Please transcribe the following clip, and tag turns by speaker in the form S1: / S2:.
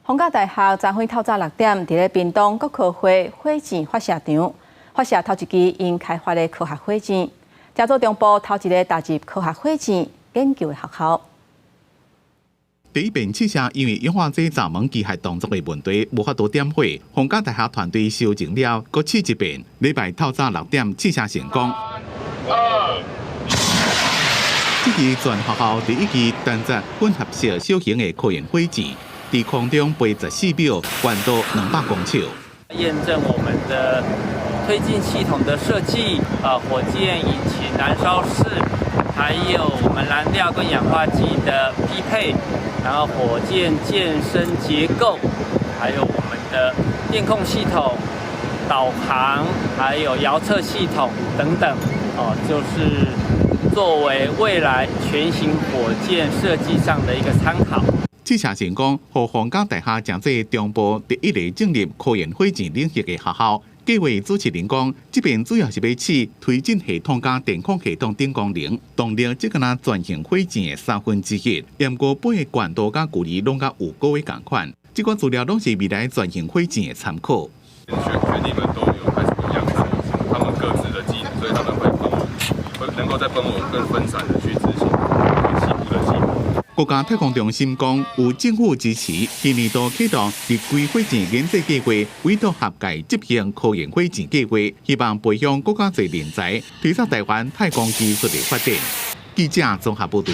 S1: 逢甲大學昨昏透早6點，佇咧屏東國科會火箭發射場發射頭一支𪜶開發的科學火箭，成做中部頭一个踏入科學火箭研究的學校。
S2: 第一遍試射因為氧化劑閘門機械動作的問題，無法度點火。逢甲大學團隊修正了，閣試一遍。禮拜透早六點試射成功。這支全學校第一支單載混合式小型的科研火箭，佇空中飛14秒，高度200公尺。
S3: 驗證我們的推進系統的設計，啊，火箭引擎燃燒室，還有我們燃料跟氧化劑的匹配，然後火箭箭身結構，還有我們的電控系統、導航，還有遙測系統等等，哦，就是作為未來全型火箭設計上的一個參考。
S2: 試射成功，予逢甲大學成做中部第一个進入科研火箭領域的學校。計劃主持人講，這遍主要是欲試推進系統佮電控系統等功能，動力只敢若全型火箭的1/3。毋過飛的高度佮距離攏佮有顧的仝款，這款資料攏是未來全型火箭的參考。
S4: 學學弟們都有開始養成他們各自的技能，所以他們會幫我，會能夠再幫我更分散的去執行細部的計劃。
S2: 國家太空中心講，有政府支持，今年度啟動日規火箭研製計劃，委託學界執行科研火箭計劃，希望培養閣較濟人才，推動台灣太空技術的發展。記者綜合報導。